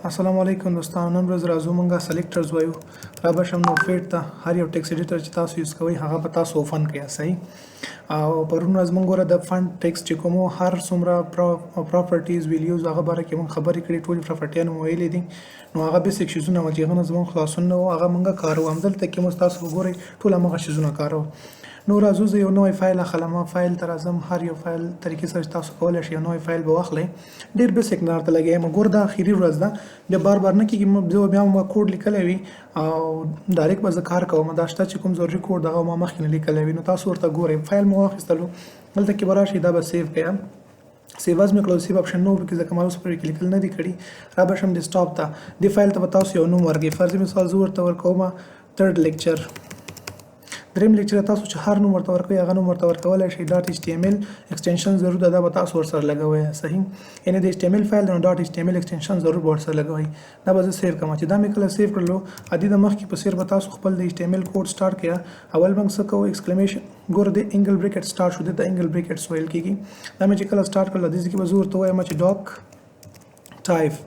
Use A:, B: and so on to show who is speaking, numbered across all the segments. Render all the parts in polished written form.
A: السلام علیکم دوستانو، نن ورځ راځو مونږه selectors وایو. را به شم نو فیډ ته. هر یو ټیکس ایډیټر چې تاسو یوز کوئ هغه به تاسو اوپن کړئ، صحیح؟ او پرون ورځ مونږ ګوره د font text چې کوم هر څومره properties values هغه باره کې مونږ خبرې کړې، ټولې پراپرټیانې مو ویلې دي. نو هغه basic شیزونه وو چې هغه نه زمونږ خلاصون نه وو، هغه مونږ کاروو. همدلته کې مو تاسو وګورئ ټول همغه شیزونه کاروو. نو راځو زه یو نوی فایل اخلم، فایل ته راځم. هر یو فایل طریقې سره چې تاسو کولی شئ یو نوی فایل به واخلئ. ډېر basic نه درته لګیا یم. ګور دا اخري ورځ ده، بیا بار بار نه کېږي. زه بیا ما کوډ لیکلی وي او direct به زه کار کوم. دا شته چې کوم ضروري کوډ دغه ما مخکې نه لیکلی وي، نو تاسو ورته ګورئ. فایل مو واخیستلو، دلته کې به راشئ، دا به save کړئ. save as مې کړو، save option نه و پکې، ځکه ما اوس پرې کې لیکل نه دي کړي. را به شم desktop ته. دې فایل ته به تاسو یو نوم ورکړئ. فرضي مثال زه ورته ورکوم third lecture، دریم lecture. تاسو چې هر نوم ورته ورکوئ هغه نوم ورته ورکولی شئ. .html extension ضرور ده، دا به تاسو ورسره لګوئ، صحیح؟ یعنې د HTML فایل نو .html extension ضرور به ورسره لګوئ. دا به زه save کړم. چې دا مې کله save کړلو، عادي د مخکې په څېر به تاسو خپل د HTML code start کړئ. اول موږ څه کوو؟ exclamation، ګوره د angle bracket start شو، دې ته angle brackets ویل کېږي. دا مې چې کله start کړل، دې ځای کې به زه ورته ووایم چې doctype.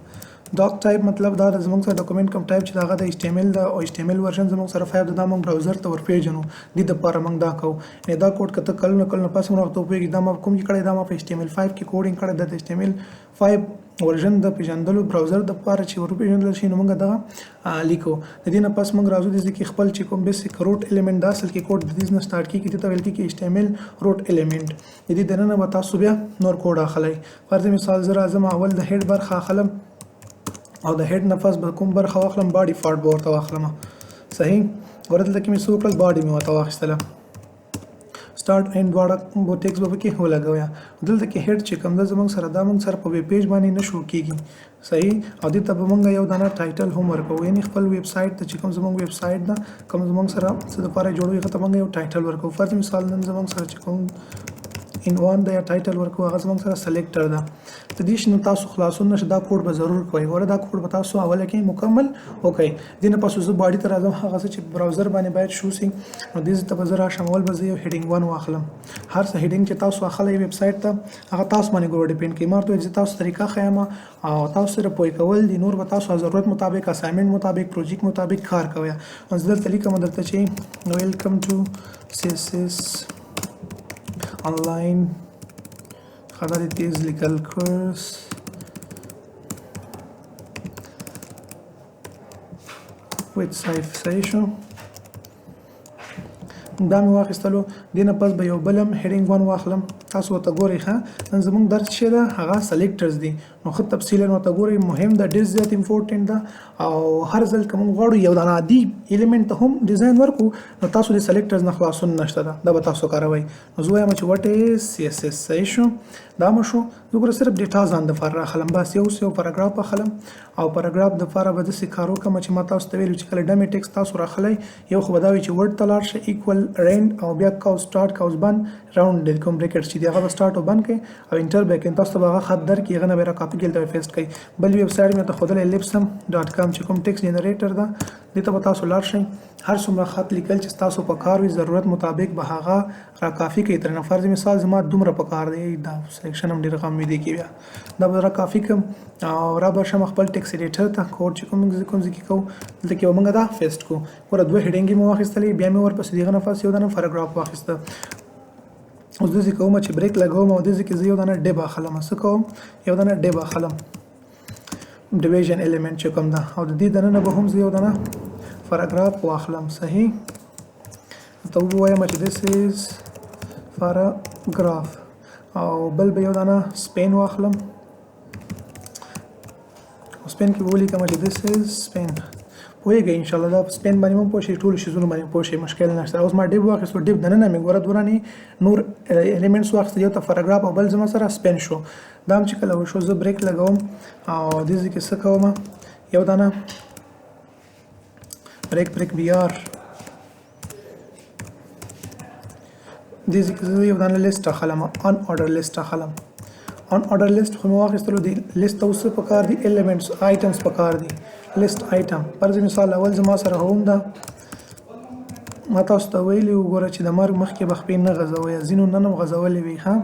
A: doctype مطلب دا ده زموږ سره document کوم ټایپ چې هغه د HTML ده، او HTML version زموږ سره 5 ده. دا موږ browser ته ورپېژنو، دې دپاره موږ دا کوو. یعنې دا کوډ که ته کلونه کلونه پس هم راته وپوهېږي دا ما کوم کې کړی، دا ما په HTML 5 کې coding کړی ده. د HTML 5 version د پېژندلو browser دپاره چې وروپېژندل شي، نو موږ دغه لیکو. د دې نه پس موږ راځو دې ځای کې خپل چې کوم basic root element د اصل کې کوډ د دې نه start کېږي، دې ته ویل کېږي HTML root element. د دې دننه به تاسو بیا نور کوډ اخلئ. فرض مثال زه راځم اول د head برخه اخلم، او د head نه پس به کوم برخه واخلم؟ body part به ورته واخلم، صحیح؟ ګوره دلته کې مې څه وکړل؟ body مې ورته واخیستله. start end دواړه به tags به پکې ولګوي. دلته کې head چې کوم ده زموږ سره، دا موږ سره په web page باندې نه شو کېږي، صحیح؟ او دې ته به موږ یو دانه title هم ورکوو، یعنې خپل ویب سایټ ته چې کوم زموږ ویب سایټ ده، کوم زموږ سره څه دپاره جوړوي، هغه ته موږ یو title ورکوو. فرض مثال نن زموږ سره چې کوم عنوان ده یا title ورکوو، هغه زموږ سره selector ده. د دې شي نه تاسو خلاصون نشئ، دا کوډ به ضرور کوئ. ګوره دا کوډ به تاسو اوله کې مکمل وکړئ. دې نه پس زه body ته راځم، هغه څه چې browser باندې باید شو سي. نو دې ځای ته به زه راشم، اول به زه یو heading 1 واخلم. هر څه heading چې تاسو اخلئ ویب سایټ ته، هغه تاسو باندې ګوره depend کوي. ما ورته وویل چې تاسو طریقه ښایم او تاسو سره پوه کول دي، نور به تاسو ضرورت مطابق، assignment مطابق، project مطابق کار کوئ. نو زه دلته لیکم درته چې welcome to CSS online، خدا دې تیز لیکل، course with سیف، صحیح شو؟ دا مې واخیستلو. دې نه پس به یو بل هم heading 1 واخلم. تاسو ورته ګورئ ښه، نن زموږ درس چې ده هغه selectors دي، نو ښه تفصیلا ورته ګورئ. مهم ده، ډېر زیات important ده. او هر ځل که موږ غواړو یو دانه عادي element ته هم design ورکړو، نو تاسو د selectors نه خلاصون نشته ده، دا به تاسو کاروئ. نو زه وایم چې what is CSS، صحیح شو؟ دا مو شو. زه ګوره صرف data ځان دپاره راخلم، بس یو څه یو پاراګراف اخلم، او پاراګراف دپاره به داسې کار وکړم چې ما تاسو ته ویلي چې کله dummy text تاسو راخلئ، یو خو به دا وي چې word ته لاړ شئ، equal rand، او بیا قوس start قوس بند round د کوم bracket چې دی هغه به start او بند کړئ، او enter به کړئ، تاسو ته به هغه خط درکړي، هغه نه به را کاپي کړئ، دلته به paste کړئ. بل ویب سایټ مې ورته ښودلی lipsum.com چې کوم text generator ده، دې ته به تاسو لاړ شئ. هر څومره خط لیکل چې ستاسو په کار وي، ضرورت مطابق به هغه را کافي کوي ترنه. فرض مثال زما دومره په کار دی، دا selection هم ډېر غم وي دی کې، بیا دا به را کافي کړم او را به شم خپل text editor ته. کوډ چې کوم کوم ځای کې کوو، دلته کې به موږ دا paste کړو. ګوره دوه heading مې واخیستلې، بیا مې ورپسې دغه نه پس یو دانه پاراګراف واخیسته. اوس داسې کوم چې break لګوم، او داسې کې زه یو دانه div اخلم. څه کوم؟ یو دانه div اخلم، division element چې کوم ده، او د دې دننه به هم زه یو دانه پاراګراف واخلم، صحیح؟ ته ووایم چې this is paragraph، او بل به یو دانه span واخلم، او span کې به ولیکم چې this is span. پوهېږئ انشاءالله دا span باندې هم پوه شئ، ټولو شیزونو باندې پوه شئ، مشکل نشته. اوس ما div واخیستو، div دننه مې ګوره دورانې نور elements واخیستل، یو ته پاراګراف او بل زما سره span شو. دا هم چې کله وشو، زه break لګوم، او دې ځای کې څه کوم، یو دانه break break br، دې ځای کې زه یو دانه لیست اخلم، unordered list اخلم. unordered list خو مې واخیستلو، دې لیست ته اوس څه پکار دي؟ elements items پکار دي، list item. فرض مثال اول زما سره home ده، ما تاسو ته ویلي وو ګوره چې د مرګ مخکې به خپې نه غځوئ، ځینو نن هم غځولې وي. ها،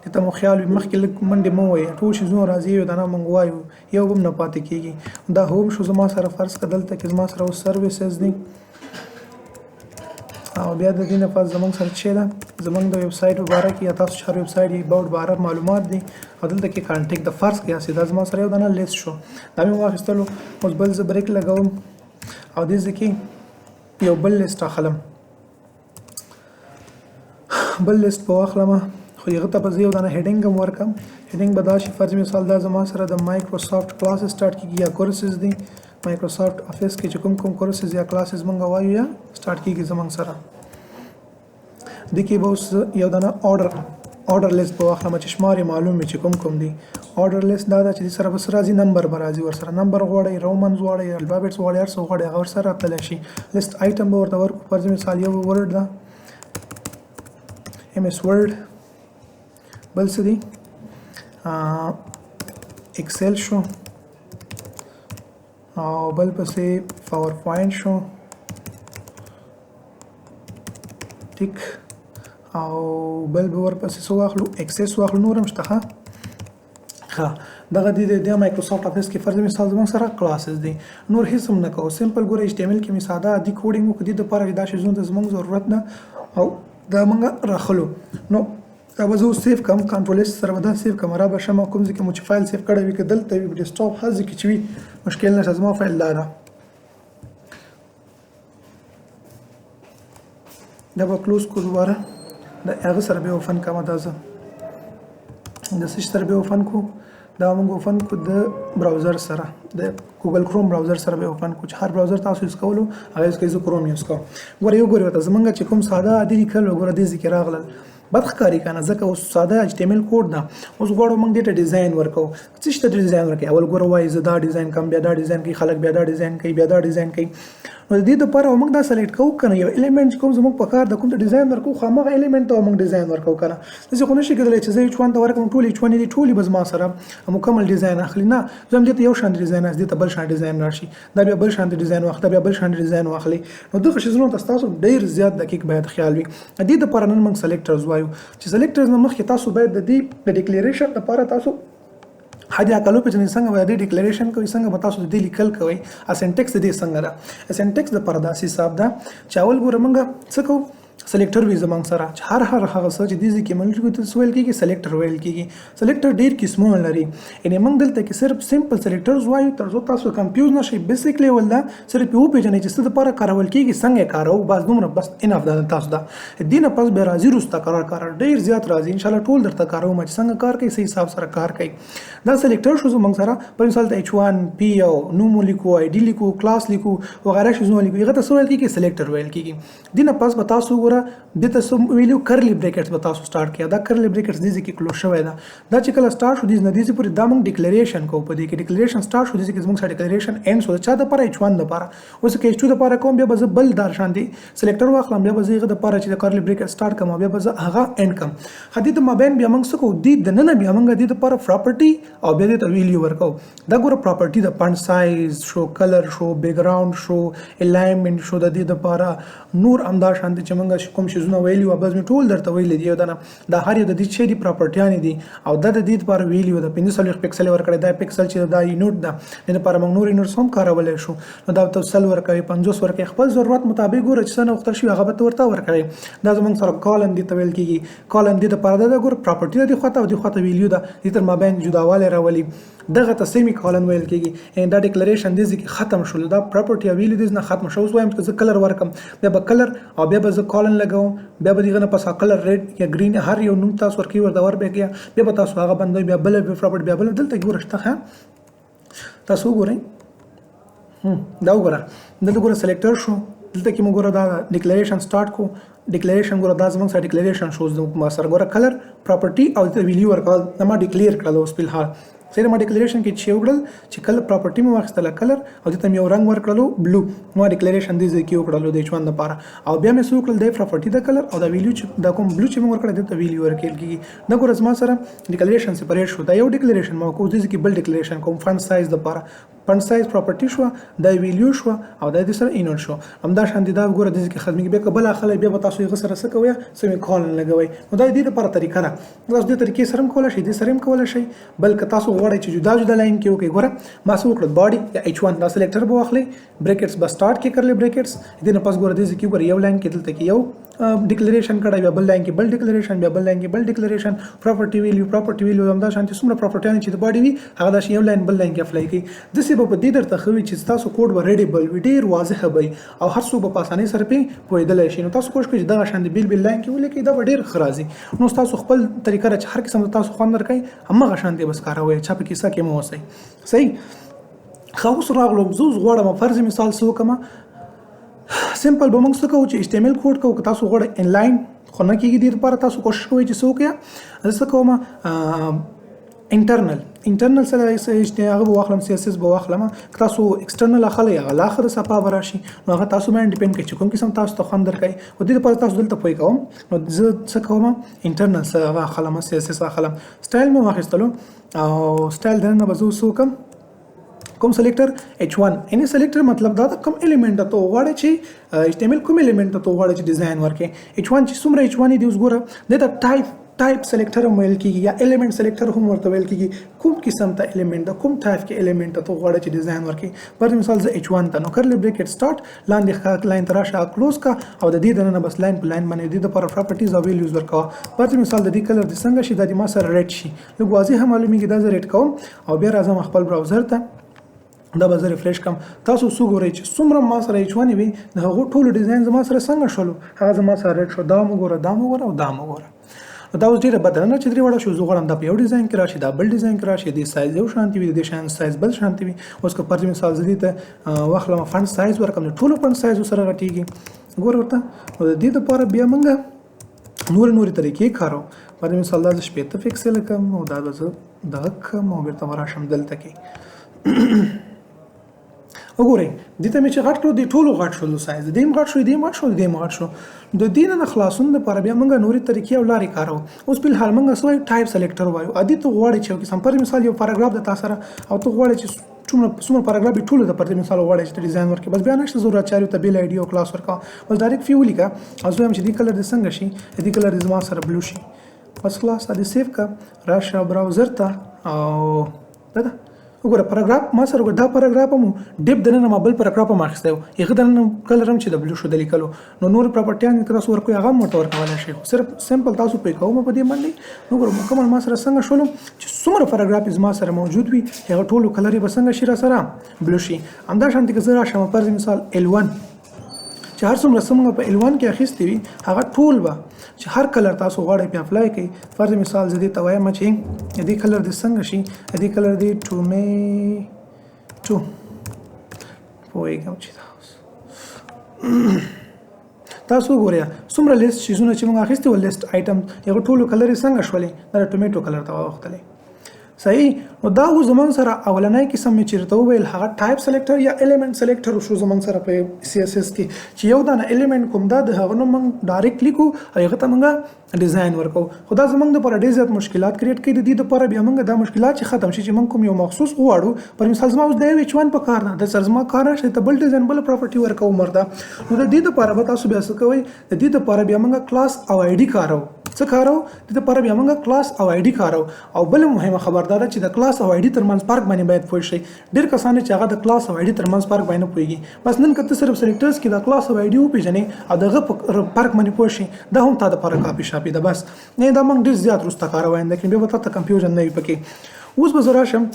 A: دې ته مو خیال وي، مخکې لږ منډې مه وئ، ټول شیزونه راځي یو دانه موږ وایو، یو هم نه پاتې کېږي. دا هوم شو زما سره، فرض که دلته کې زما سره اوس سرویسز دي، او بیا د دې نه پس زموږ سره چې ده زموږ د ویب سایټ په باره کې یا تاسو چې هر ویب سایټ یې باوټ باره معلومات دي، او دلته کې کانټیکټ د فرض کې هسې دا زما سره یو دانه لیست شو، دا مې واخیستلو. اوس بل زه بریک لګوم او دې ځای کې یو بل لیست اخلم، بل لیست به واخلم، خو هغه ته به زه یو دانه هډینګ هم ورکړم. هډینګ به دا شي، فرض مثال دا زما سره د مایکروسافټ کلاس سټارټ کېږي یا کورسز دي، مایکروسافټ افیس کې چې کوم کوم کورسز یا کلاسز مونږ وایو یا سټارټ کېږي زمونږ سره. دې کې به اوس یو دانه آرډر لیست به واخلم چې شمار یې معلوم وي چې کوم کوم دي. آرډر لیست دا ده چې دې سره به څه راځي، نمبر به راځي ورسره، نمبر غواړئ، رومنز غواړئ، الفابټس غواړئ، هر څه غواړئ هغه ورسره راتللی شي. لیست آیټم به ورته ورکړو، فرض مثال یو ورډ ده، ایم اس ورډ، بل څه دي، اکسل شو، او بل پسې پاور پوینټ شو، ټیک، او بل به ورپسې څه واخلو، اکسس واخلو، نور هم شته. ښه ښه، دغه دي د مایکروسافټ افیس کې فرض مثال زموږ سره کلاسز دي، نور هیڅ هم نه کوو. سمپل ګوره ایچ ټي ایم ایل کې مې ساده عادي کوډینګ وکړو، دې دپاره چې دا شیزونو ته زموږ ضرورت نه او دا موږ راخلو. نو دا به زه اوس سیو کړم، کنټرول اس سره به دا سیو کړم، را به شم کوم ځای کې مو چې فایل سیو کړی وي، که دلته وي ډیسکټاپ هر ځای کې چې وي مشکل نشته، زما فایل دا ده. دا به کلوز کړو دوباره، د هغه سره به اوپن کړم. دا زه د څه شي سره به اوپن کړو، دا موږ اوپن کړو د براوزر سره، د ګوګل کروم براوزر سره به اوپن کړو، چې هر براوزر تاسو یوز کولو هغه یوز کوئ. زه کروم یوز کوم. ګوره یو ګورې ورته زمونږ چې کوم ساده عادي لیکل وو، ګوره دې ځای کې راغلل، بد ښکاري که نه، ځکه اوس ساده ایچ ټي ایم ایل کوډ ده. اوس غواړو موږ دې ته ډیزاین ورکوو. څه شي ته ډیزاین ورکوي؟ اول ګوره وایي زه دا ډیزاین کوم، بیا دا ډیزاین کوي خلک، بیا دا ډیزاین کوي، بیا دا ډیزاین کوي. نو د دې دپاره موږ دا سلیکټ کوو که نه، یو الیمنټ چې کوم زموږ په کار ده کوم ته ډیزاین ورکوو، خو هماغه الیمنټ ته موږ ډیزاین ورکوو که نه. داسې خو نه شي کېدلی چې زه ایچ وان ته ورکړم ټولې ایچ وان دي ټولې به زما سره مکمل ډیزاین اخلي، نه، زه هم دې ته یو شان ډیزاین راشي، دې ته بل شان ډیزاین راشي، دا بیا بل شان ډیزاین واخلي، دا بیا بل شان ډیزاین واخلي. نو دغه شیزونو ته ستاسو ډېر زیات دقیق باید خیال وي. د دې دپاره نن موږ سلیکټرز وایو چې سلیکټرز نه مخکې تاسو باید د دې د ډیکلیریشن دپاره تاسو حد اقل وپېژنئ څنګه به د دې ډیکلیریشن کوئ، څنګه به تاسو د دې لیکل کوئ، سینټکس د دې څنګه ده. سینټکس دپاره داسې حساب ده چې اول ګوره موږ څه کوو، سلیکټر وي زموږ سره، چې هر هر هغه څه چې دې ځای کې موږ لیکو ته څه ویل کېږي، سلیکټر ویل کېږي. سلیکټر ډېر قسمونه لري، یعنې موږ دلته کې صرف سمپل سلیکټرز وایو تر څو تاسو کنفیوز نه شئ. بیسیک لیول ده، صرف یې وپېژنئ چې څه دپاره کارول کېږي، څنګه یې کاروو، بس دومره، بس انف ده تاسو ده. دې نه پس بیا راځي وروسته کرار کرار ډېر زیات راځي، انشاءالله ټول درته کاروم چې څنګه کار کوي، څه حساب سره کار کوي. دا سلیکټر شو زموږ سره، پر مثال ته ایچ وان پی او نوم ولیکو، آی ډي لیکو، کلاس لیکو وغیره شیزونه لیکو، هغه ته څه ویل کېږي، سلیکټر ویل کېږي. دې نه پس به تاسو وګوره دې ته څه ویلو، کرلی بریکټس به تاسو سټارټ کړئ. دا کرلی بریکټس دې ځای کې کلوز شوی ده، دا چې کله سټارټ شو دې نه دې ځای پورې دا موږ ډیکلیریشن کوو. په دې کې ډیکلیریشن سټارټ شو، دې ځای کې زموږ سره ډیکلیریشن اند شو. د چا دپاره؟ ایچ وان دپاره. اوس که ایچ ټو دپاره کوم، بیا به زه بل دار شان دی سلیکټر واخلم، بیا به زه هغه دپاره چې د کرلی بریکټ سټارټ کړم، بیا به زه هغه اند کړم. ښه، دې د مابین بیا موږ څه کوو، دې دننه بیا موږ دې دپاره پراپرټي او بیا دې ته ویلیو ورکوو. دا ګوره پراپرټي د فنټ سایز شو، کلر شو، بیکګراوند شو، الاینمنټ شو، د دې دپاره نور همدا شان دي چې موږ کوم شیزونه ویلي وو، بس مې ټول درته ویلي دي. یو دنه دا هر یو د دې چې دي پراپرټیانې دي، او دا د دې لپاره ویلي وو، د 45 پکسل ورکړی، دا پکسل چې دا یونټ ده، دې لپاره موږ نور یونټس هم کارولی شو. نو دا ته سل ورکوي، 50 ورکوي، خپل ضرورت مطابق ګوره چې څه نه غوښتل شوي هغه به ته ورته ورکوي. دا زموږ سره کالم دې ته ویل کېږي، کالم دې دپاره دا ګوره پراپرټي ده دې خواته او دې خواته ویلیو ده، دې تر مابین جداوالی راولي، دغه ته سیمی کالن ویل کېږي. یعنې دا ډیکلریشن دې ځای کې ختم شول، دا پراپرټي او ویلیو دې نه ختم شو. اوس وایم چې زه کلر ورکم، بیا به کلر او بیا به زه کالن لګوم، بیا به دغه نه پس کلر ریډ یا ګرین هر یو نوم تاسو ورکوي ورته ور به کړئ، بیا به تاسو هغه بندوئ، بیا بله پراپرټي، بیا بله. دلته ګوره شته، ښه تاسو وګورئ، دا وګوره دلته ګوره سلیکټر شو، دلته کې موږ ګوره دا ډیکلریشن سټارټ کو، ډیکلریشن ګوره دا زموږ سره ډیکلریشن شو، زموږ سره ګوره کلر پراپرټي او د ویلیو ورکول، دا ما ډیکلیر کړل. اوس فلحال سره ما ډیکلریشن کې چې وکړل چې کلر پراپرټي مې واخیستله کلر او دې ته مې یو رنګ ورکړلو بلو، ما ډیکلریشن دې ځای کې وکړلو د ایچ وان دپاره، او بیا مې څه وکړل، د پراپرټي د کلر او دا ویلیو چې دا کوم بلو چې مې ورکړی دې ته ویلیو ورکول کېږي. دا ګوره زما سره ډیکلریشن سپریټ شو، دا یو ډیکلریشن ما وکړو، دې ځای کې بل ډیکلریشن کوم فنټ سایز دپاره، فنډ سایز پراپرټي شو، دا ویلیو شو او دا د سره اینر شو. همدا شان دا وګوره د کې خدمت بیا که بل اخلي، بیا به تاسو یې سره څه کوی، سیمی کولن لګوي. نو دا د دې لپاره طریقه ده. تاسو دې طریقې سره هم کولای شئ، دې سره هم کولای شئ. بلکې تاسو غواړئ چې جدا جدا لاین کې وکړئ، ګوره ما څه وکړل، باډي یا H1 دا سلیکټر به واخلئ، بریکټس به سٹارټ کې کرلې بریکټس، دې نه پس ګوره دې کې ګوره یو لاین کې دلته کې یو ډیکلیریشن کړی، بیا بل لاین کې بل ډیکلیریشن، بیا بل لاین کې بل ډیکلیریشن، پراپرټي ویلیو، پراپرټي ویلیو. همدا شان چې څومره پراپرټیان چې د باډي وي هغه داسې یو لاین بل لاین کې اپلای کوي. داسې به په دې درته ښه وي چې ستاسو کوډ به ریډیبل وي، ډېر واضح به وي او هر څوک به په اسانۍ سره پرې پوهېدلی شي. نو تاسو کوښښ کوئ چې دغه شان د بېل بېل لاین کې ولیکئ، دا به ډېر ښه راځي. نو ستاسو خپل طریقه ده چې هر قسم تاسو خوند درکوي هماغه شان دی بس کاروئ، چا په کیسه کې مه اوسئ. صحیح. ښه اوس راغلو، زه اوس غواړم فرض مثال څه وکړم. سمپل به موږ څه کوو چې HTML کوډ کوو. که تاسو غواړئ انلاین خو نه کېږي، دې لپاره تاسو کوشش کوئ چې څه وکړئ. زه څه کوم، انټرنل سره هغه به واخلم، CSS به واخلم. که تاسو ایکسټرنل اخلئ هغه لا ښه د صفا به راشي، نو هغه تاسو باندې ډیپند کوي چې کوم قسم تاسو ته خوند درکوي. خو دې لپاره تاسو دلته پوه کوم. نو زه څه کوم، انټرنل سره هغه اخلم، CSS اخلم. سټایل مې واخیستلو او سټایل دننه به زه څه وکړم، کوم سلیکټر H1. یعنی سلیکټر مطلب دا ده کوم الیمنټ ته غواړي چې HTML کوم الیمنټ ته غواړي چې ډیزاین ورکړي. H1 چې څومره H1 دی اوس ګوره دې ته ټایپ سلیکټر هم ویل کیږي یا الیمنټ سلیکټر هم ورته ویل کیږي. کوم قسم ته الیمنټ ده، کوم ټایپ کې الیمنټ ته غواړي چې ډیزاین ورکړي. پر مثال زه H1 ته نو کرلی بریکټ سٹارټ لاندې لاین ته راشه کلوز کا او د دې دننه بس لاین په لاین باندې د دې لپاره پراپرټیز او ویلیوز ورکوه. پر مثال د دې کلر د څنګه شي، دا د ما سره ریډ شي، لږ واضح معلومیږي. دا زه ریډ کوم او بیا راځم خپل براوزر ته، دا به زه ریفرش کړم. تاسو څه ګورئ چې څومره ما سره H1 وي د هغو ټولو ډیزاین زما سره څنګه شولو، هغه زما سره ریډ شو. دا مو ګوره، دا مو ګوره او دا مو ګوره. دا اوس ډېره بده نه چې درې واړه شو. زه غواړم دا په یو ډیزاین کې راشي، دا بل ډیزاین کې راشي، د دې سایز یو شانتي وي، د دې شان سایز بل شانتي وي. اوس که فرض مثال زه دې ته واخلم فنډ سایز ورکړم، نو ټولو فنډ سایز سره غټېږي. ګوره ورته. نو د دې دپاره بیا موږ نورې نورې طریقې کاروو. فرض مثال دا زه 60 پیکسل کړم او دا به زه دغه کړم او بېرته به راشم دلته کې. وګورئ دې ته مې چې غټ کړو، دې ټولو غټ شول، سایز دې هم غټ شو، دې هم غټ شو، دې هم غټ شو. د دې نه خلاصون دپاره بیا موږ نورې طریقې او لارې کاروو. اوس فلحال موږ څه وایو، ټایپ سلیکټر وایو. عادي ته غواړې چې یو قسم فرض مثال یو پاراګراف د تا سره او ته غواړې چې څومره پاراګراف یې ټولو ته فرض مثال غواړې چې ته ډیزاین ورکړې، بس بیا نشته ضرورت چې هر یو ته بېل آی ډي او کلاس ورکوه، بس ډایرکټ فی ولیکه او زه وایم چې دې کلر دې څنګه شي، دې کلر دې زما سره بلو شي، بس خلاص دې سیف کړه، راشه براوزر ته او دا ده. وګوره پاراګراف ما سره وګوره، دا پاراګراف هم ډیپ دننه ما بل پاراګراف هم اخیستی و، هغه دننه کلر هم چې د بلو شو د لیکلو. نو نور پراپرټیان که تاسو ورکوئ هغه هم ورته ورکولی شئ، خو صرف سمپل تاسو پرې کوم په دې باندې. نو وګوره مکمل ما سره څنګه شولو چې څومره پاراګراف زما سره موجود وي هغه ټولو کلر یې به څنګه شي را سره بلو شي. همدا شان که زه راشم فرض مثال ال 1 چې هر څومره څه موږ په ال 1 کې اخیستي وي هغه ټول به چې هر کلر تاسو غواړئ پرې اپلای کړئ. فرض مثال زه دې ته وایم چې دې کلر دې څنګه شي، دې کلر دې ټومیټو، پوهېږم چې دا اوس تاسو وګورئ څومره لیست شیزونه چې موږ اخیستي وو، لیست آیټم هغه ټولو کلر یې څنګه شولې، دا ټومیټو کلر ته واوښتلې. صحیح. نو دا اوس زموږ سره اولنی قسم مې چې درته وویل هغه ټایپ سلیکټر یا الیمنټ سلیکټر شو زموږ سره په سی اس اس کې، چې یو دانه الیمنټ کوم دا د هغه نوم موږ ډایرکټ لیکو او هغه ته موږ ډیزاین ورکوو. خو دا زموږ دپاره ډېر زیات مشکلات کریټ کوي. د دې دپاره بیا موږ دا مشکلات چې ختم شي چې موږ کوم یو مخصوص غواړو، پر مثال زما اوس د یو ایچ 1 په کار نه د سر زما کار نشته، ته بل ډیزاین بل پراپرټي ورکوم ورته. نو د دې دپاره به تاسو بیا څه کوئ، د دې دپاره بیا موږ کلاس او آی ډي کاروو. څه کاروو؟ د دې دپاره بیا موږ کلاس او آی ډي کاروو. او بله مهمه خبر دا ده چې د کلاس او آی ډي ترمنځ فرق باندې باید پوه شئ. ډېر کسان چې هغه د کلاس او آی ډي ترمنځ فرق باندې نه پوهېږي. بس نن که ته صرف سلیکټرز کې د کلاس او آی ډي وپېژنې او د هغه په فرق باندې پوه شې، دا هم تا دپاره کاپي شاپي ده. بس نه دا موږ ډېر زیات وروسته کاروو آینده کې، بیا به تا ته کنفیوژن نه وي پکې. اوس به زه راشم،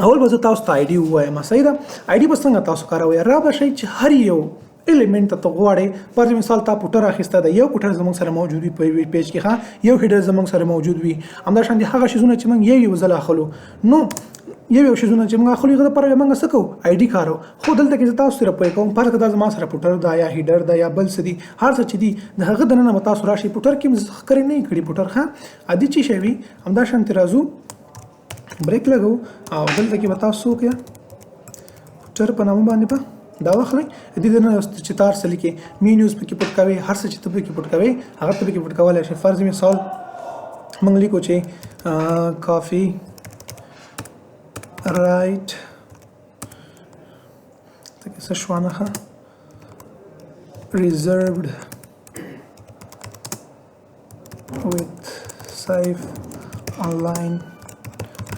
A: اول به زه تاسو ته آی ډي ووایم. صحیح ده. آی ډي به څنګه تاسو کاروئ؟ را به شئ چې هر یو الیمنټ ته غواړې، فرض مثال تا پوټر اخیسته ده، یو پوټر زموږ سره موجود وي په ویب پیج کې، ښه یو هیډر زموږ سره موجود وي. همدا شان دي هغه شیزونه چې موږ یو یو ځل اخلو، نو یو یو شیزونه چې موږ اخلو هغه لپاره بیا موږ څه کوو، آی ډي کاروو. خو دلته کې زه تاسو سره پوه کوم، فرض کړه دا زما سره پوټر ده یا هیډر ده یا بل څه دي، هر څه چې دي د هغه دننه به تاسو راشئ. پوټر کې مې ښکرې نه کړي پوټر، ښه عادي چې شی وي. همدا شان ته راځو، بریک لګوو او دلته کې به تاسو څه وکړئ، پوټر په نامه باندې به دا واخلئ. د دې دننه چې ته هر څه لیکې، مینیوز پکې پټ کوې، هر څه چې ته پکې پټ کوې هغه ته پکې پټ کولی شې. فرض مثال موږ لیکو چې کافي رایټ څه شوه نښه reserved with Saif Online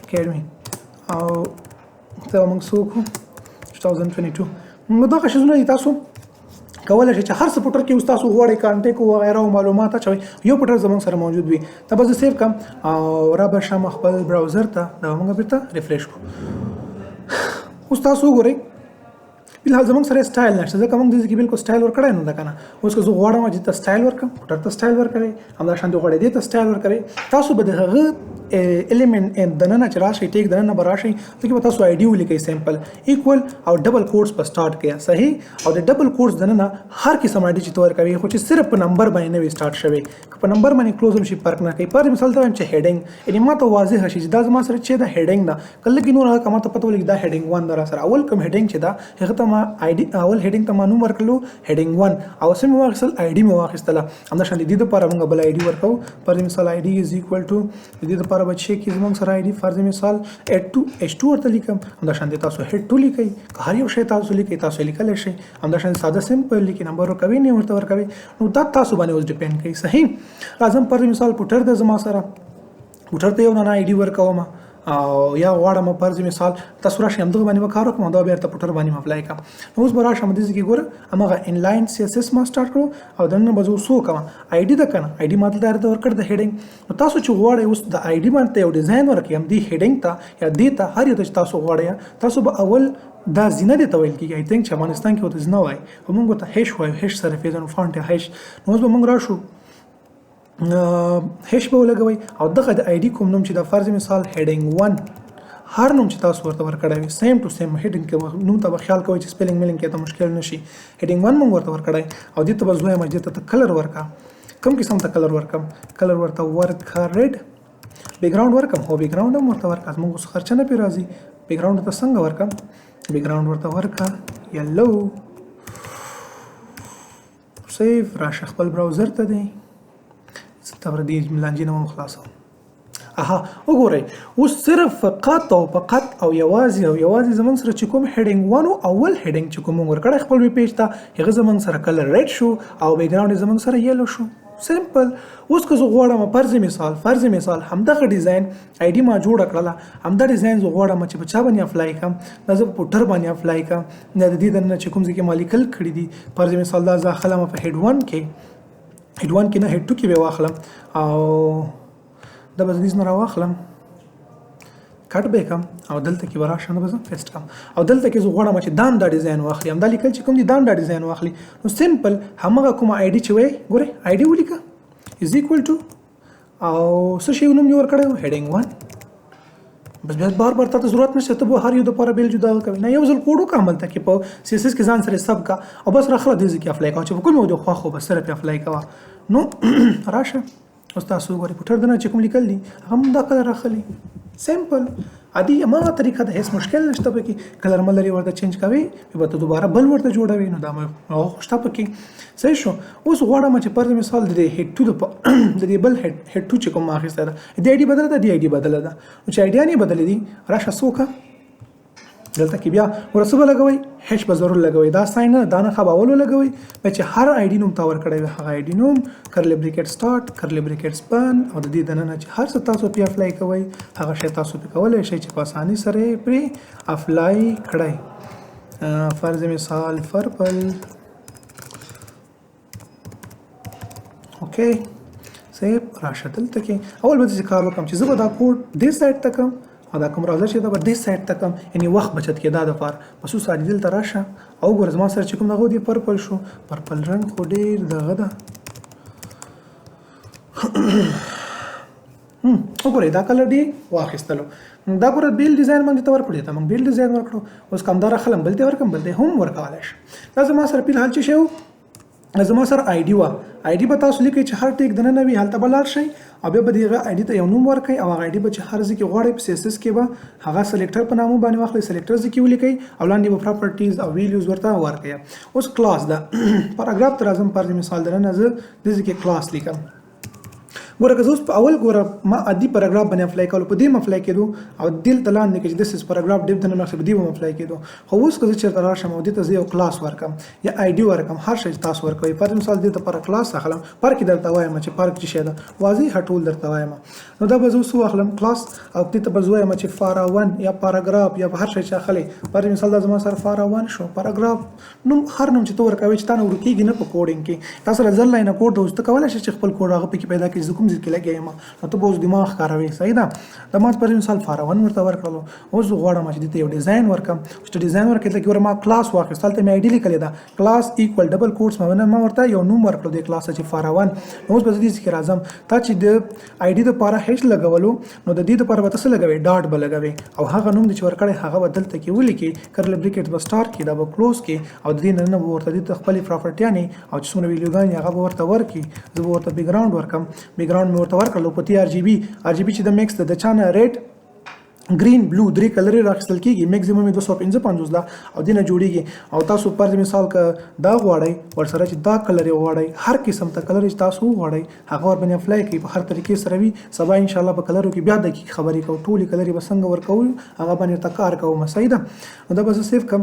A: Academy او دا موږ څه وکړو 2022. نو دغه شیزونه دي، تاسو کولای شئ چې هر څه footer کې اوس تاسو غواړئ contact او وغیره او معلومات اچوئ، یو footer زموږ سره موجود وي. دا به زه save کړم او را به شم خپل browser ته، دا به موږ بیرته refresh کړو. اوس تاسو وګورئ، فلحال زموږ سره سټایل نشته، ځکه موږ دې کې بالکل سټایل ورکړی نه ده کنه. اوس که زه غواړم چې ته سټایل ورکړم، footer ته سټایل ورکوي، همدا شان دې غواړئ دې ته سټایل ورکوي، تاسو به د هغه element دننه چې راشئ، tag دننه به راشئ، ځکه به تاسو ID ولیکئ simple equal او double quotes په سٹارټ کړئ، صحیح. او د double quotes دننه هر قسم ID چې ته ورکوي، خو چې صرف په نمبر باندې نه وي سٹارټ شوی، که په نمبر باندې close هم شي فرق نه کوي. پر مثال ته وایم چې heading، یعنی ما ته واضح شي چې دا زما سره چې دا heading ده، کله کې نور هغه ما ته پته ولګي دا heading 1 ده. را سره اول کوم heading چې دا هغه ته ما ID، اول heading ته ما نوم ورکړلو heading 1 او څه مې واخیستل، ID مې واخیستله. همدا شان د دې لپاره موږ بل ID ورکوو. پر مثال ID is equal to د دې لپاره به چې کې زموږ سره ID فرض مثال H2 ورته لیکم. همدا شان د تاسو head 2 لیکئ، که هر یو شی تاسو لیکئ تاسو لیکلی شئ. همدا شان ساده simple لیکئ، نمبر ورکوي نه ورته ورکوي، نو دا تاسو باندې اوس depend کوي، صحیح. راځم پر مثال footer د زما سره footer ته یو نه ID ورکوم او یا غواړم فرض مثال تاسو راشئ همدغه باندې به کار وکړم، دا بیرته footer باندې ما apply کړم. نو اوس به راشم دې ځای کې ګوره هماغه inline CSS ما سٹارټ کړو او دننه به زه اوس وکړم ID ده که نه، ID ما دلته درته ورکړ د heading. نو تاسو چې غواړئ اوس د ID باندې یو design ورکړئ هم دې heading ته یا دې ته، هر یو ته چې تاسو غواړئ، تاسو به اول دا زینه دې ته ویل کېږي. I think چې افغانستان کې ورته زینه وایي، خو موږ ورته hash وایو، hash سره فیزن font یا hash. نو اوس به موږ راشو hash به ولګوئ او دغه د ID کوم نوم چې د فرض مثال heading 1، هر نوم چې تاسو ورته ورکړی وي same to same heading کې نوم ته به خیال کوئ چې spelling میلینګ کې ته مشکل نه شي. heading 1 موږ ورته ورکړی او دې ته به زه وایم چې دې ته color ورکړه، کوم قسم ته color ورکړم، color ورته ورکړه red، background ورکړم، هو background هم ورته ورکړه، زموږ اوس خرچه نه پرې راځي. background ته څنګه ورکړم، background ورته ورکړه yellow، save، راشه خپل browser ته دی، زه ته پر دې لانجې نه هم خلاصوم. اها وګورئ اوس صرف فقط او فقط او یوازې او یوازې زمونږ سره چې کوم heading 1 او اول heading چې کوم موږ ورکړی خپل web page ته، هغه زمونږ سره color red شو او background یې زمونږ سره yellow شو، simple. اوس که زه غواړم فرض مثال همدغه design ID ما جوړه کړله، همدا design زه غواړم چې په چا باندې apply کړم، دا زه په footer باندې apply کړم، دا د دې دننه چې کوم ځای کې ما لیکل کړي دي، فرض مثال دا زه اخلم په head 1 کې، head 1 کې نه head 2 کې به واخلم او دا به زه دې نه راواخلم، cut به یې کړم او دلته کې به راشم، دا به زه paste کړم او دلته کې زه غواړم چې دام دا design واخلي، همدا لیکل چې کوم دي دام دا design واخلي. نو simple همغه کومه ID چې وایي، ګورئ ID ولیکه is equal to او څه شی نوم یې ورکړی و heading 1، بس بیا بار بار تاته ضرورت نشته ته به هر یو دپاره بېل جدا کوې، نه یو ځل کوډ وکړه هملته کې په CSS کې ځان سره سب کړه او بس راخله دې ځای کې apply کوه چې په کوم یو دې خوښ و بس سره پرې apply کوه. نو راشه اوس تاسو وګورئ footer دننه چې کوم لیکل دي هغه هم دا color راخلي، simple عادي هماغه طریقه ده، هېڅ مشکل نشته پکې. color ملر یې ورته change کوي، بیا به ته دوباره بل ورته جوړوي، نو دا هغه خو شته پکې، صحیح شو. اوس غواړم چې فرض مثال د دې head 2 د دې بل head 2 چې کوم ما اخیستی ده، د ID بدله ده، د ID بدله ده، نو چې آیډیانې بدلې دي راشه څه وکړه دلته کې بیا ورته څه به لګوئ، hash به ضرور لګوئ، دا sign نه دا نښه به اول ولګوئ، بیا چې هر ID نوم تا ورکړی وي هغه ID نوم curly bracket start curly bracket بند او د دې دننه چې هر څه تاسو پرې apply کوئ هغه شی تاسو پرې کولی شئ چې په اسانۍ سره یې پرې apply کړئ. فرض مثال purple، okay save، راشه دلته کې اول به داسې کار وکړم چې زه به دا کوډ دې side ته کړم او دا کوم browser چې دا به دې side ته کړم، یعنې وخت بچت کېدا دپاره. بس اوس عادي دلته راشه او وګوره زما سره چې کوم دغه دی purple شو، purple رنګ خو ډېر دغه ده. وګورئ دا color دی واخیستلو، دا ګوره بېل design موږ ته ورکړو، دې ته موږ بېل design ورکړو. اوس که همدا راخلم بل ته ورکړم، بل ته هم ورکولی شم. دا زما سره فی الحال چې شی و، زما سره ID وه، ID به تاسو لیکئ چې هر tag دننه وي هلته به لاړ شئ او بیا به دغه ID ته یو نوم ورکړئ او هغه ID به چې هر ځای کې غواړئ په CSS کې به هغه selector په نامه باندې واخلئ، selector ځای کې ولیکئ او لاندې به properties او values ورته ورکړئ. اوس کلاس ده، پاراګراف ته راځم، فرض مثال دننه زه دې ځای کې کلاس لیکم. ګوره که زه اوس په اول ګوره ما عادي پاراګراف باندې افلای کولو، په دې هم افلای کېدو، او دلته لاندې کې چې دس از پاراګراف ډیپ دننه مې په دې هم افلای کېدو. خو اوس که زه چېرته راشم او دې ته زه یو کلاس ورکم یا آی ډي ورکم، هر شی چې تاسو ورکوئ، فرض مثال دې ته پر کلاس اخلم، فرق یې درته وایم چې فرق څه شی ده، واضح ټول درته وایم. نو دا به زه اوس واخلم کلاس، او دې ته به زه وایم چې فارا 1 یا پاراګراف یا هر شی چې اخلې. فرض مثال دا زما سره فارا 1 شو، پاراګراف نوم هر نوم چې ته ورکوې چې تا نه ورکېږي نه. په کوډینګ کې تا سره زر لاینه کوډ ده، اوس ته کولی شې چې خپل کوډ هغه پکې پیدا کړې. زه کوم ځای کې لګیا یم، نو ته به اوس دماغ ښکاروې. صحیح ده. د ما پر مثال فارا 1 ورته ورکړلو. اوس زه غواړم چې دې ته یو ډیزاین ورکړم. چې ډیزاین ورکړې، دلته کې ګوره ما کلاس واخیست، هلته مې آی ډي لیکلې ده، کلاس ایکوال ډبل کوډز، ما ورته یو نوم ورکړو دې کلاس ته چې فارا 1. نو اوس به زه دې ځای کې راځم. تا چې د آی ډي دپاره هیچ لګولو، نو د دې دپاره به ته څه لګوې؟ ډاټ به لګوې، او هغه نوم دې چې ورکړی هغه به دلته کې ولیکې، کرل بریکټ به سټارټ کړي، دا به کلوز کړي، او د دې نه به ورته دې ته خپلې پراپرټیانې او چې څومره ویلیوګانې هغه به ورته ورکړي. زه به ورته بیکګراوند ورکم. بیکګراوند مې ورته ورکړلو په تی آر جی بي. آر جی بي چې د میکس د چا نه ریډ، ګرین، بلو درې کلرې راخیستل کېږي، میکسیمم یې 255 ده او دې نه جوړېږي. او تاسو فرض مثال که دا غواړئ ورسره چې دا کلر یې غواړئ، هر قسم ته کلر چې تاسو وغواړئ هغه ورباندې اپلای کوي، په هر طریقې سره وي. سبا انشاءالله په کلرو کې بیا دقیق خبرې کوو، ټولې کلرې به څنګه ورکوو هغه باندې ورته کار کوم. صحیح ده. نو دا به زه سیو کړم،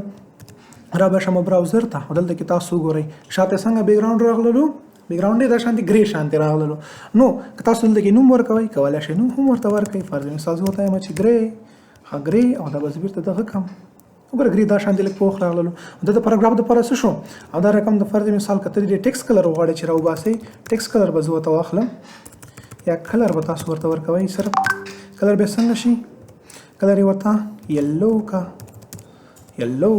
A: را به شم براوزر ته، او دلته کې تاسو وګورئ شاته څنګه بیکګراوند راغللو. بیکګراوند دا شانتي ګری شانتي راغللو. نو که تاسو دلته کې نوم ورکوئ، کولی شئ نوم هم ورته ورکړئ. فرض مثال زه ورته وایم چې ګری، ښه ګری، او دا به زه بېرته دغه کړم. وګوره ګری دا شانتي لږ پوخ راغللو. دا د پاراګراف دپاره څه شو. او دا رقم د فرض مثال که ته د ټیکس کلر وغواړې چې راوباسئ، ټیکس کلر به زه ورته واخلم، یا کلر به تاسو ورته ورکوئ. صرف کلر به څنګه شي؟ کلر یې ورته یلو کا، یلو.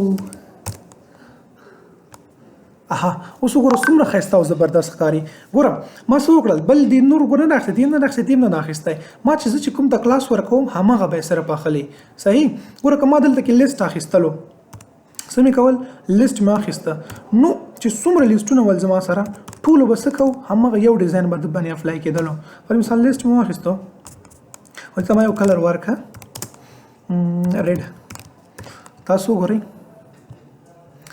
A: اها، اوس وګوره څومره ښایسته او زبردست ښکاري. ګوره ما څه وکړل، بل دې نور ګوره نه اخیستی، دې نه اخیستی، دې نه اخیستی. ما چې زه چې کوم ته کلاس ورکوم هماغه به یې صرف اخلي. صحیح. ګوره که ما دلته کې لیست اخیستلو، څه مې کول؟ لیست مې اخیسته، نو چې څومره لیستونه ول زما سره ټولو به څه کوو، هماغه یو ډیزاین به باندې اپلای کېدلو. پر مثال لیست مې واخیستو، ورته ما یو کلر ورکړه ریډ. تاسو وګورئ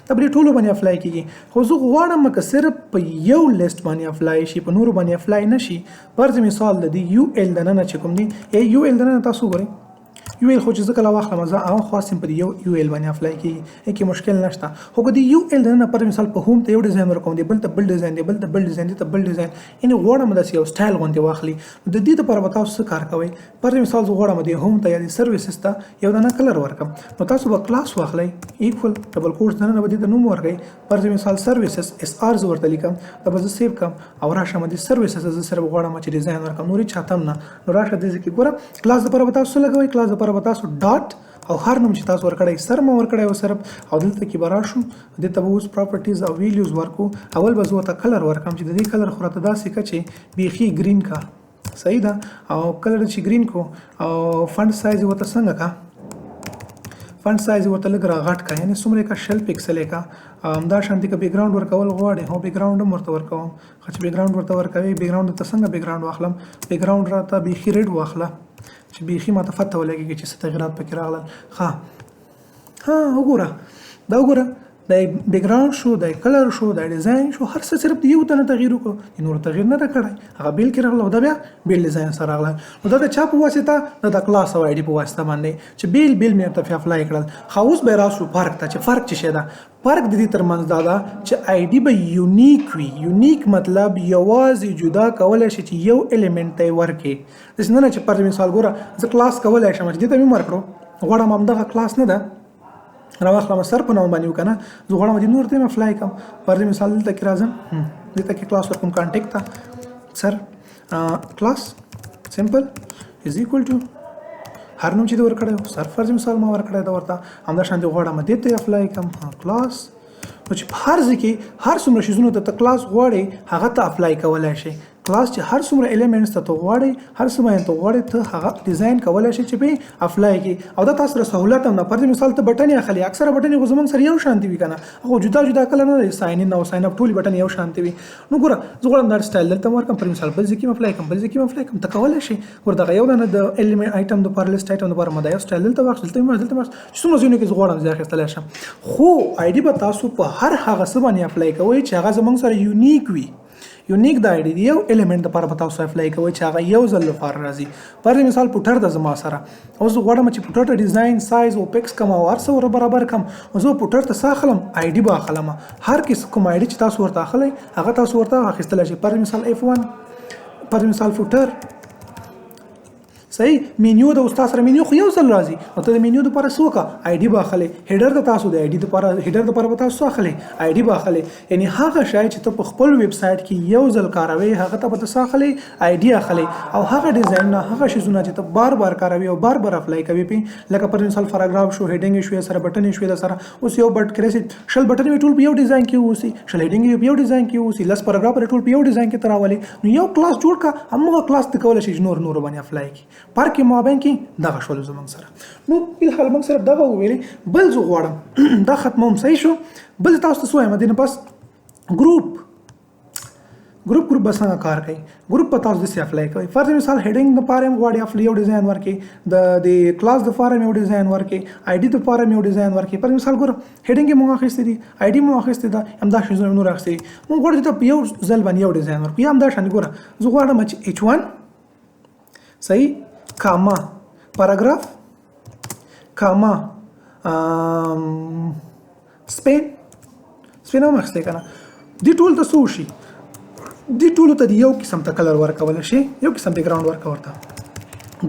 A: دا پرې ټولو باندې افلای کېږي. خو زه غواړم که صرف په یو لیست باندې افلای شي، په نورو باندې افلای نه شي. فرض مثال د دې یو ال دننه چې کوم دی، یا یو ال دننه تاسو وګورئ، یو ال خو چې زه کله واخلم زه هغه خاص په یو یو ال باندې افلای کېږي، هیڅ مشکل نشته. خو که د یو ال دننه فرض مثال په هوم ته یو ډیزاین ورکوم، دی بل ته بل ډیزاین، دی بل ته بل ډیزاین، دی ته بل ډیزاین، یعنې غواړم داسې یو سټایل غوندې واخلي. نو د دې لپاره به تاسو څه کار کوئ؟ فرض مثال زه غواړم د هوم ته یا د سرویسز ته یو دانه کلر ورکړم، نو تاسو به کلاس واخلئ، ایکول ډبل کوټس دننه به دې ته نوم ورکړئ، فرض مثال سرویسز اس آر زه ورته لیکم، دا به زه سیو کړم او راشم د سرویسز زه صرف غواړم چې ډیزاین ورکړم، نور هېچا ته هم نه. نو راشه دې ځای کې ګوره کلاس لپاره به تاسو څه لګوئ؟ کلاس لپاره به تاسو ډاټ او هر نوم چې تاسو ورکړی سر مو ورکړی او صرف، او دلته کې به راشو دې ته به اوس پراپرټیز او ویلیوز ورکو. اول به زه ورته کلر ورکړم چې د دې کلر خو راته داسې که چې بیخي ګرین کا. صحیح ده. او کلر چې ګرین کو، او فنډ سایز ورته څنګه کا؟ فنډ سایز ورته لږ راغټ کا، یعنې څومره یې کا؟ 20 پکسل یې کا. همدا شان دې که بیکګراوند ورکول غواړې، هو بیکګراوند هم ورته ورکوم. ښه چې بیکګراوند ورته ورکوې، بیکګراوند ته څنګه بیکګراوند واخلم؟ بیکګراوند راته بیخي ریډ واخله چې بیخي ماته پته ولګېږي چې څه تغیرات پکې راغلل. ښه، ها وګوره، دا وګوره، دا بیکګراوند شو، دا کلر شو، دا ډیزاین شو، هر څه صرف د یو ته نه تغییر وکړو، د نورو تغییر نه ده کړی. هغه بیل کې راغله او دا بیا بیل ډیزاین سره راغله. نو دا د چا په واسطه؟ دا د کلاس او آی ډي په واسطه باندې چې بیل بیل مې ورته اپلای کړل. ښه اوس به راسو فرق ته چې فرق څه شی ده. فرق د دې ترمنځ دا ده چې آی ډي به یونیک وي. یونیک مطلب یوازې جدا کولی شي چې یو الیمنټ ته یې ورکړي. داسې نه ده چې فرض مثال ګوره زه کلاس کولی شم چې دې ته مې ورکړو، غواړم همدغه کلاس نه ده راواخلم سر په نوم باندې وکنه، زه غواړم دې نور ته مې افلای کړم. فرض مثال دلته کې راځم، دلته کې کلاس ورکوم کانټیکټ ته، سر، کلاس سمپل از ایکوال ټو هر نوم چې دې ورکړی و، سر فرض مثال ما ورکړی ده ورته، همدا شان دې غواړم دې ته افلای کړم. کلاس نو چې په هر ځای کې هر څومره شیزونو ته ته کلاس غواړې هغه ته اپلای کولی شې. کلاس چې هر څومره الیمنټس ته ته غواړې، هر څه باندې ته غواړې ته هغه ډیزاین کولی شې چې پې اپلای کړې. او دا تاسو سره سهولت هم ده. فرض مثال ته بټنې اخلې، اکثره بټنې خو زموږ سره یو شان دي وي که نه، هغه جدا جدا کله نه دی، ساین ان او ساین اپ ټولې بټنې یو شان دي وي. نو ګوره زه غواړم دا سټایل دلته ورکړم، فرض مثال بل ځای کې هم اپلای کړم، بل ځای کې هم اپلای کړم، ته کولی شې. ګوره دغه یو دانه د الیمنټ آیټم دپاره، لیست آیټم دپاره ما دا یو سټایل دلته واخیست، دلته مې واخیست، دلته مې واخیست، چې څومره ځایونو کې زه غواړم زه اخیستلی شم. خو آی ډي به تاسو په هر هغه څه باندې اپلای کوئ چې هغه زموږ سره یونیک وي. یونیک د آی ډي یو الیمنت لپاره به تاسو افلای کوئ چې هغه یو ځل لپاره راځي. پر مثال پوټر د زما سره اوس زه غواړم چې پوټر ته ډیزاین، سایز او پکس کم او هر څه ور برابر کم، نو زه پوټر ته څه اخلم؟ آی ډي به اخلم. هر کس کوم آی ډي چې تاسو ورته اخلئ هغه تاسو ورته اخیستلی شئ. پر مثال اف 1، پر مثال فوټر، صحیح مینیو د استاد سره مینیو خو یو ځل راځي، نو ته د مینیو لپاره څه وکړه؟ آی ډي به اخلې. هډر د تاسو د آی ډي لپاره، هډر لپاره به تاسو اخلې، آی ډي به اخلې. یعنی هغه شی چې ته په خپل ویب سایټ کې یو ځل کاروي هغه ته به ته څه اخلې؟ آی ډي اخلې. او هغه ډیزاین نه، هغه شیزونه چې ته بار بار کاروي او بار بار اپلای کوي پی، لکه پر مثال پاراګراف شو، هډینګ شو، سره بټن شو، د سره اوس یو بټ کړی شل بټن وی ټول په یو ډیزاین کې اوسي، شل هډینګ په یو ډیزاین کې اوسي، لس پاراګراف ټول په یو ډیزاین کې تراولي، نو یو کلاس جوړ کا، همغه کلاس ته کولای شي نور نور باندې اپلای کی. پارک کې مابین کې دغه شول زمونږ سره. نو بالحال موږ سره دغه وویلې. بل زه غواړم دا ختموم، صحیح شو. بل تاسو ته څه وایم دینه پس ګروپ، ګروپ به څنګه کار کوي؟ ګروپ په تاسو داسې اپلای کوي. فرض مثال هډینګ د پاره هم غواړي افلی یو ډیزاین ورکړي، د د کلاس د پاره یو ډیزاین ورکړي، آی ډي د پاره یو ډیزاین ورکړي. پر مثال ګوره هډینګ مونږ اخیستې دي، آی ډي مونږ اخیستې ده، همدا شی نور اخیستې دي. مونږ غواړو چې په یو ځل باندې یو ډیزاین ورکړو. یا همدا شان ګوره زه غواړم چې ایچ 1 صحیح کاما پاراګراف کاما سپین، سپین هم اخیستی که نه، دې ټول ته څه وشي؟ دې ټولو ته یو قسم ته کلر ورکول شي، یو قسم بیکګراوند ورکول ورته.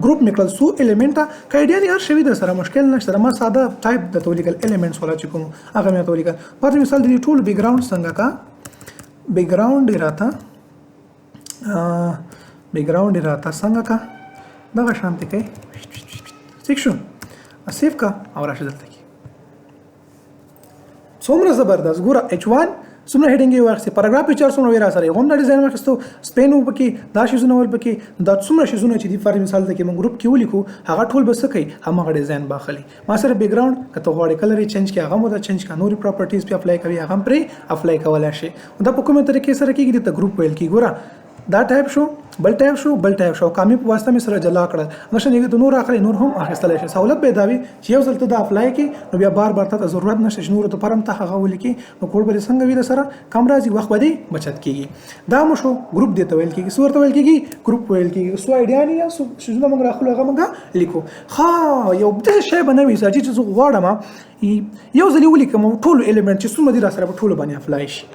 A: ګروپ مې کړل څو الیمنټه که ایډیا هر شوي در سره مشکل نشته، ما ساده ټایپ درته ولیکل، الیمنټس والا چې کوم هغه مې درته ولیکل. پر مثال د دې ټولو بیکګراوند څنګه کا؟ بیکګراوند یې راته، بیکګراوند یې راته څنګه کا؟ دغه شانتې کوي، ټیک شو، سیف کا او راشه دلته کې څومره زبردست. ګوره ایچ 1 څومره هډینګ یې واخیستې، پاراګراف یې چار څومره وی را سره یو هم دا ډیزاین واخیستو، سپین و پکې، دا شیزونه ول پکې، دا څومره شیزونه چې دي فرض مثال ته کې موږ ګروپ کې ولیکو هغه ټول به څه کوي؟ هماغه ډیزاین به اخلي. ما سره بیکګراوند که ته غواړې کلر یې چینج کړې هغه هم ورته چینج کړه، نورې پراپرټیز پرې اپلای کوي هغه هم پرې اپلای کولی شي. دا په کومه طریقې سره کېږي؟ دې ته ګروپ ویل کېږي. ګوره دا ټایپ شو، بل ټایپ شو، بل ټایپ شو، کامي په واسطه مې سره جلا کړل. مثلاً یو نور اخلي نور هم اخیستلی شي. سهولت به دا وي چې یو ځل ته دا اپلای کړې نو بیا بار بار ته ضرورت نشته چې نورو ته پرم ته هغه ولیکې، نو کوډ به دې څنګه وي؟ د سره کم راځي، وخت به دې بچت کېږي. دا مو شو ګروپ دې ته ویل کېږي. څه ورته ویل کېږي؟ ګروپ ویل کېږي. څو ایډیا نه یا څو څیزونه موږ راخلو هغه موږ لیکو. ښه یو داسې شی به نه وي چې زه غواړم یو ځل یې ولیکم او ټولو الیمنټ چې څومره دي را سره په ټولو باندې اپلای شي،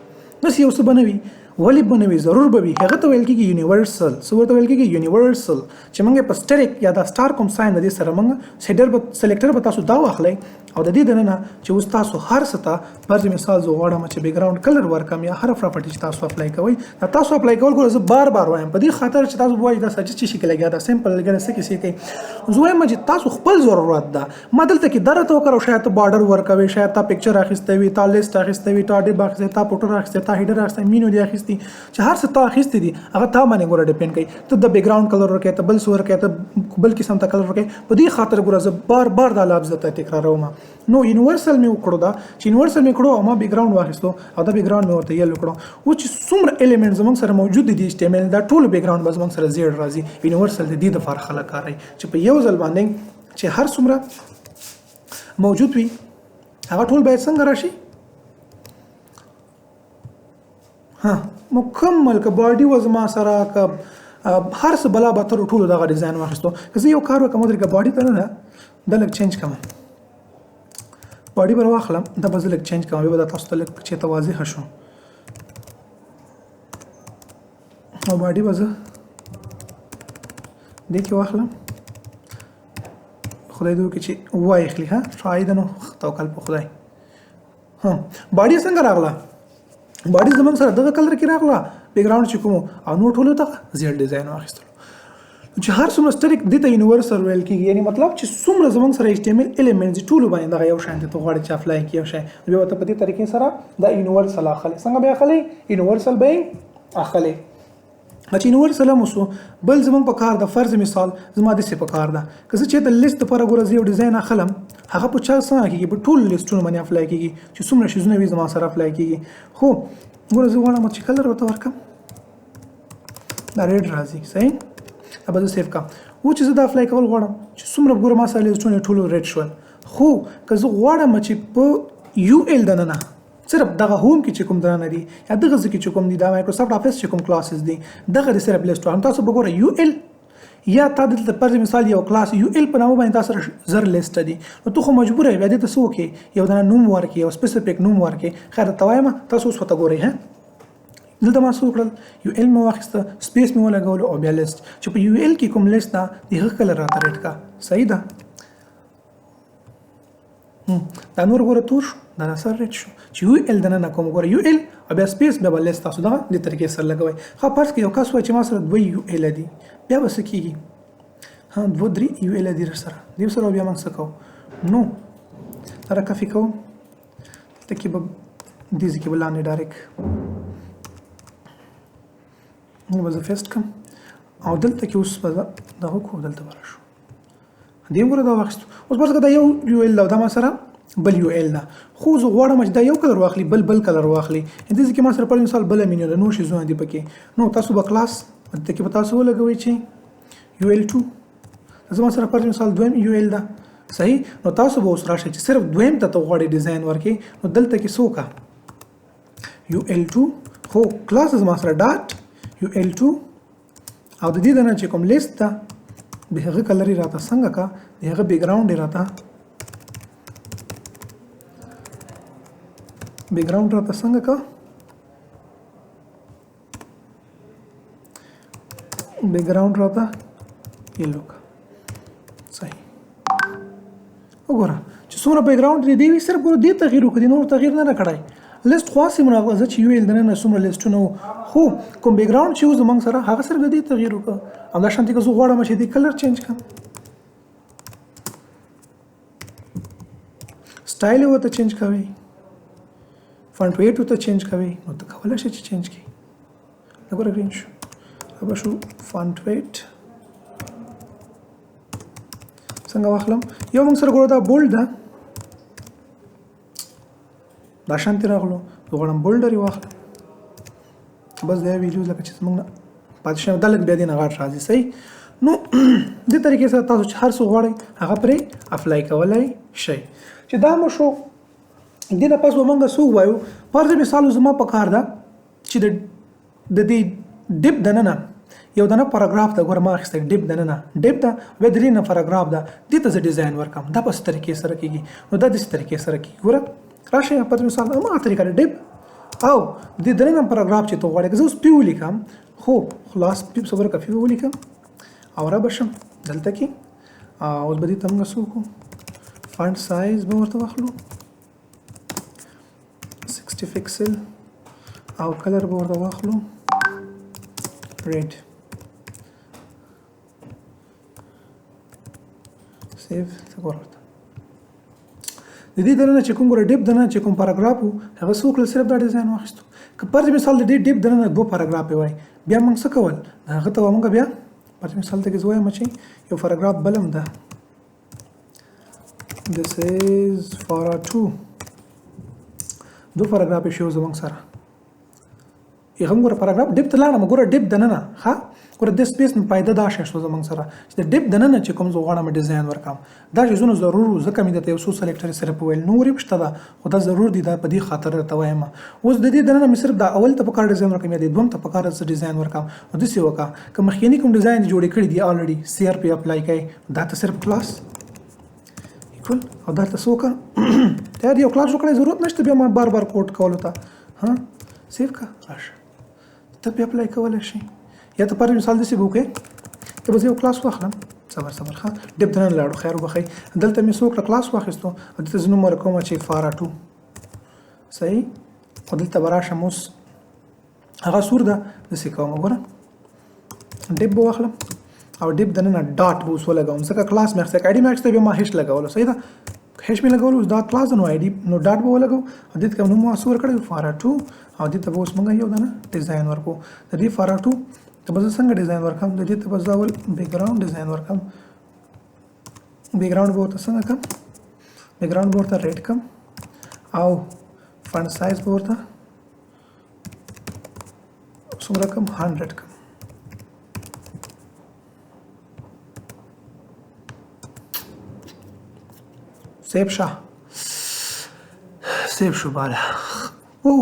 A: داسې یو څه به نه وي. ولې به نه وي؟ ضرور به وي. هغه ته ویل کېږي یونیورسل. څه ورته ویل کېږي؟ یونیورسل. چې موږ په سټریک یا دا سټار کوم ساین د دې سره موږ سیډر به سلیکټر به تاسو دا واخلئ او د دې دننه چې اوس تاسو هر څه ته فرض مثال زه غواړم چې بیکګراوند کلر ورکړم یا هر پراپرټي چې تاسو اپلای کوئ، دا تاسو اپلای کول ګوره زه بار بار وایم په دې خاطر چې تاسو وایئ دا څه چې شي کې لګیا دا سمپل لګیا څه کیسې کوي. زه وایم چې تاسو خپل ضرورت ده، ما دلته کې درته وکړ او شاید ته بارډر ورکوې، شاید تا پکچر اخیستی وي، تا لیست اخیستی وي، تا ډیب اخیستی، تا پوټر اخیستی، تا هیډر اخیستی، مینو دی اخیستی، چې هر څه تا اخیستی دي هغه تا باندې ګوره ډیپند کوي. ته د بیکګراوند کلر ورکوې، ته بل څه ورکوې، ته بل قسم ته کلر ورکوې. په دې خاطر ګوره زه بار بار دا لفظ درته تکراروم. نو یونیورسل مې وکړو، دا چې یونیورسل مې کړو او ما بیکګراوند واخیستو او دا بیکګراوند مې ورته یل وکړو. اوس چې څومره الیمنټ زموږ سره موجود دي ایچ ټي ایم ایل، دا ټول بیکګراوند به زموږ سره زیړ راځي. یونیورسل د دې دپاره خلک کاروي چې په یو ځل باندې چې هر څومره موجود وي هغه ټول باید څنګه راشي؟ ها مکمل که باډي و زما سره که هر څه بلا به تر ټولو دغه ډیزاین واخیستو. که زه یو کار وکړم ودرېږه باډي ته نه دا لږ چینج کړم، باډي به راواخلم، دا به زه لږ چینج کړم، بیا به دا تاسو ته لږ چېرته واضحه شو. او باډي به زه دې کې واخلم، خدای دې وکړي چې وایخلي. ها ټرای ده نو توکل په خدای. ها باډي څنګه راغله؟ باډي زموږ سره دغه کلر کې راغله، بیکګراوند چې کوم او نور ټولو ته زیړ ډیزاین واخیستلو. چې هر څومره سټریک دې ته یونیورسل ویل کېږي، یعنی مطلب چې څومره زموږ سره ایچ ټي ایم ایل الیمنټس دي ټولو باندې دغه یو شان دی. ته غواړې چې اپلای کړې یو شی، بیا ورته په دې طریقې سره دا یونیورسل اخلې. څنګه به یې اخلې؟ یونیورسل به یې اخلې. چې یونیورسل هم وسو، بل زموږ په کار ده فرض مثال زما داسې په کار ده که زه چېرته لیست دپاره ګوره زه یو ډیزاین اخلم، هغه په چا څنګه کېږي؟ په ټولو لیستونو باندې اپلای کېږي چې څومره شیزونه وي زما سره اپلای کېږي. خو ګوره زه غواړم چې کلر ورته ورکړم، دا ریډ راځي، صحیح؟ دا به زه سیف کړم. اوس چې زه دا اپلای کول غواړم چې څومره ګوره ما سره لیستونه ټولو ریډ شول. خو که زه غواړم چې په یو ایل دننه صرف دغه هوم کې چې کوم درنه دي یا دغه ځکه چې کوم دي، دا مایکروسافټ افیس چې کوم کلاسز دي، دغه د صرف لیست هم تاسو وګوره یو ال یا تا دلته پر مثال یو کلاس یو ال په نامه باندې تاسو زر لیست دي، نو ته خو مجبور یې بیا دې ته څه وکې، یو دانه نوم ورکې، یو سپیسیفیک نوم ورکې. خیر ته وایم تاسو اوس ورته ګورئ. ها دلته ما څه وکړل، یو ال مې واخیسته، سپیس مې ولګولو او بیا لیست چې په یو ال کې کوم لیست ده د هغه کلر راته ریډ کا. صحیح ده. دا نور ګوره تور شو، دا نه سر ریډ شو چې یو ال دننه کوم ګوره یو ال او بیا سپیس بیا بل لیست تاسو دغه دې طریقې سره لګوئ. ښه فرض کړئ یو کس وایي چې ما سره دوه یو ال دي، بیا به څه کېږي؟ ها دوه درې یو ال دي سره دې سره بیا موږ څه کوو؟ نو دا راکافي کوم، دلته کې به دې ځای کې به لاندې ډایرک نو به زه فیسټ کړم او دلته کې اوس به زه دغه کوم، دلته به راشو دې ګوره دا واخیستو. اوس فرض کړه دا یو یو ال ده او دا ما سره بل یو ال ده، خو زه غواړم چې دا یو کلر واخلي بل بل کلر واخلي. دې ځای کې ما سره پر مثال بله مینیو ده، نور شیزونه دي پکې. نو تاسو به کلاس دلته کې به تاسو ولګوئ چې یو ال 2، زما سره پر مثال دویم یو ال ده. صحیح. نو تاسو به اوس راشئ چې صرف دویم ته ته غواړې ډیزاین ورکړې، نو دلته کې څه وکړه یو ال 2، خو کلاس زما سره ډاټ یو ال 2 او د دې دننه چې کوم لیست ده د هغه کلر یې راته څنګه کا، د هغه بیکګراوند یې راته بیکګراوند راته څنګه کا، بیکګراوند راته یلو کا. صحیح. وګوره چې څومره بیکګراوند دې وي، صرف ګوره دې تغییر وکړي، نور تغییر نه کړی. لیست خو هسې مونږ زه چې یو ال دننه څومره لیستونه وو، خو کوم بیکګراوند چې و زموږ سره هغه صرف د دې تغییر وکړه. همدا شانتې که زه غواړم چې دې کلر چینج کړم، سټایل یې ورته چینج کوي، فانټ ویټ ورته چینج کوي، نو ته کولی شې چې چینج کړې. دا ګوره ګرین شو، دا به شو فانټ ویټ څنګه واخلم. یو موږ سره ګوره دا بولډ ده، دا شانتې راغلو، زه غواړم بولډر یې واخلم، بس دا ویلیوز لکه چې زموږ نه پاتې شوی دا لږ بیا دې نه غټ راځي. صحیح. نو دې طریقې سره تاسو چې هر څه غواړئ هغه پرې اپلای کولی شئ. چې دا مو شو، دې نه پس به موږ څه ووایو؟ فرض مثال زما په کار ده چې د دې ډیپ دننه یو دنه پاراګراف ده، ګوره ما اخیستی ډیپ دننه ډیپ ده بیا درې نه پاراګراف ده، دې ته زه ډیزاین ورکړم، دا په څه طریقې سره کېږي؟ نو دا داسې طریقې سره کېږي. ګوره راشئ فرض مثال هماغه طریقه ده ډیپ او دې درې نه پاراګراف چې ته غواړې، که زه اوس پی ولیکم، خو خلاص پی صبر که پی ولیکم او را به شم دلته کې، اوس به دې ته موږ څه وکړو، فانټ سایز به ورته واخلو 60 پکسل او کلر به ورته واخلو ریډ. سیو څه ګوره ورته د دې دننه چې کوم ګوره ډیپ دننه چې کوم پاراګراف و هغه څه وکړل، صرف دا ډیزاین واخیستو. که فرض مثال د دې ډیپ دننه دوه پاراګراف یې وای، بیا موږ څه کول، هغه ته به موږ بیا فرض مثال ته کې زه وایم چې یو پاراګراف بل هم ده، This is for 2، دوه پاراګراف یې شو زموږ سره. هغه هم ګوره پاراګراف ډیپ ته لاړم، ګوره ډیپ دننه، ښه ګوره د سپیس مې فایده دا شی شو زموږ سره چې د ډیپ دننه چې کوم زه غواړم ډیزاین ورکړم، دا شیزونه ضرور و، ځکه مې درته یو څو سلیکټر صرف وویل، نور یې هم شته ده خو دا ضرور دي، دا په دې خاطر درته وایم. اوس د دې دننه مې صرف دا اول ته په کار ډیزاین ورکړم یا د دویم ته په کار څه ډیزاین ورکړم، نو داسې وکړه که مخکینی کوم ډیزاین دې جوړې کړي دي الریډي سی ار پې اپلای کوي، دا ته صرف کلاس ایکول او دا ته څه وکړه، تیار یو کلاس جوړ کړی، ضرورت نشته بیا ما بار بار کوډ کولو ته. ها سیو کړه، راشه ته بیا اپلای کولی شې. یا ته پر مثال داسې به وکړې، ته به زه یو کلاس واخلم، صبر صبر، ښه ډیپ دننه لاړو، خیر وبخښئ، دلته مې څه وکړه کلاس واخیستو او دلته زه نوم ورکوم چې فارا 2. صحیح. او دلته به راشم اوس هغه سور ده، داسې کوم وګوره ډیپ به واخلم او ډیپ دننه ډاټ به اوس ولګوم، ځکه کلاس مې اخیستی، که آی ډي مې اخیستی بیا ما هیش لګولو. صحیح ده، هیش مې لګولو، اوس دا کلاس ده نو آی ډي نو ډاټ به ولګوو او دې ته نوم مو څه ورکړی فارا 2 او دې ته به اوس موږ یو دنه ډیزاین ورکړو. د دې فارا 2 ته به زه څنګه ډیزاین ورکړم، د دې ته به زه اول بیکګراوند ډیزاین ورکړم، بیکګراوند به ورته څنګه کړم، بیکګراوند به ورته ریډ کړم او فانټ سایز به ورته څومره کړم، 100 کړم. سیب شه، سیب شو بالا. او